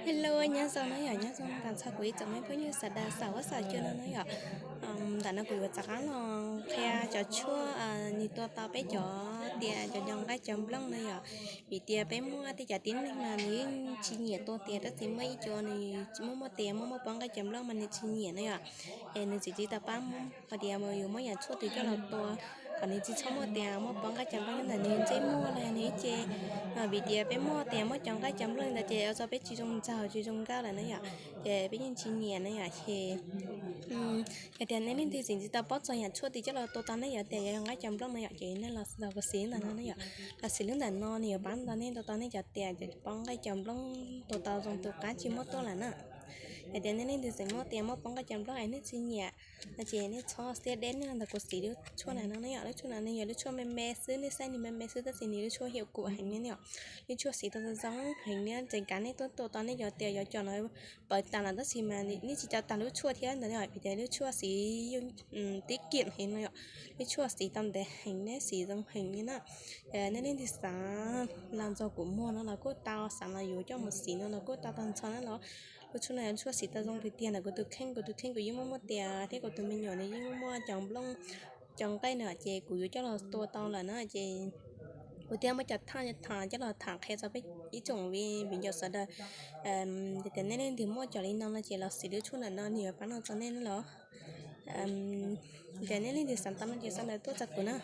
Hello, nyob zoo na yom, nyob zoo tag nrho kuv ib tsoom me phooj ywg sawv daws saum huab saum cua no na yom. Ntawm no kuv yuav rov qab los qhia cov tshuaj nws tua tau peb cov tias cov nco nqaij cov nplooj na yom. Vim tias peb muaj tej cov tib neeg mas nws yeej tsis nyiam tua tias tab sis muaj ib co nws muaj muaj tias muaj muaj pob nqaij cov nplooj mas nws tsis nyiam na yom. Es nws tseem tsis tau pab hais tias yuav muab yam tshuaj twg coj los tua kom nws tsis txhob muaj tias muaj pob nqaij cov nplooj nyob ntawm nws ntsej muag los yog nws ib ce. Vim tias peb muaj tias muaj cov nqaij cov nplooj ntawd ces ua rau peb tsis zoo nraug tsis zoo nkauj lawm na yom, ces peb yeej tsis nyiam na yom. Ces yog tias nej leej twg tseem tsis tau paub txog yam tshuaj twg coj los tua tau nej cov tias yog nqaij cov nplooj na yom, ces nej los xav kuv siv ntawm no na yom. Los siv lub ntawm no nws yuav pab tau nej tua tau nej cov tias cov pob nqaij cov nplooj tua tau zoo tus qab tsis muaj tuaj lawm na. Yog tias nej leej twg tseem muaj tias muaj pob nqaij cov nplooj es nej tsis nyiam no ces nej txhob siab deb, nej los ntawm kuv siv lub tshuaj ntawm no na yom. Lub tshuaj no nws yog lub tshuaj me me xwb, nej saib nws me me xwb tab sis nws lub tshuaj hiav kuam heev li na yom. Lub tshuaj siv tau zoo heev li, tseem kav nej tuaj tua tau nej cov tias yuav cov no pawv tas lawm tab sis mas nej tsis coj tag lub tshuaj thiab ntawd na yom. Vim tias lub tshuaj siv tib kiam heev no yom. Lub tshuaj siv tau ntev heev, nej siv zoo heev li na. Nej leej twg xav los ntxuag kuv muag no los kuj tau, xav los yuav coj mus siv no los kuj tau tag nrho na los. Lub tshuaj no yog lub tshuaj siv tau zoo tiag tiag ntawm kuv tus kheej, kuv tus kheej kuv yeej muaj muaj tias thiab kuv tus me nyuam nws yeej muaj muaj cov nplooj cov nqaij na ces kuv yuav coj los tua tau lawm na ces kuv thiaj muab cov thaj tham coj los tham qhia rau peb ib tsoom viv ncaus sawv daws. Yog tias nej leej twg muaj cov li no no ces los siv lub tshuaj ntawm no nws yuav pab no rau nej na los. Yog tias nej leej twg xav tau no ces sau ntawv tuaj rau kuv na.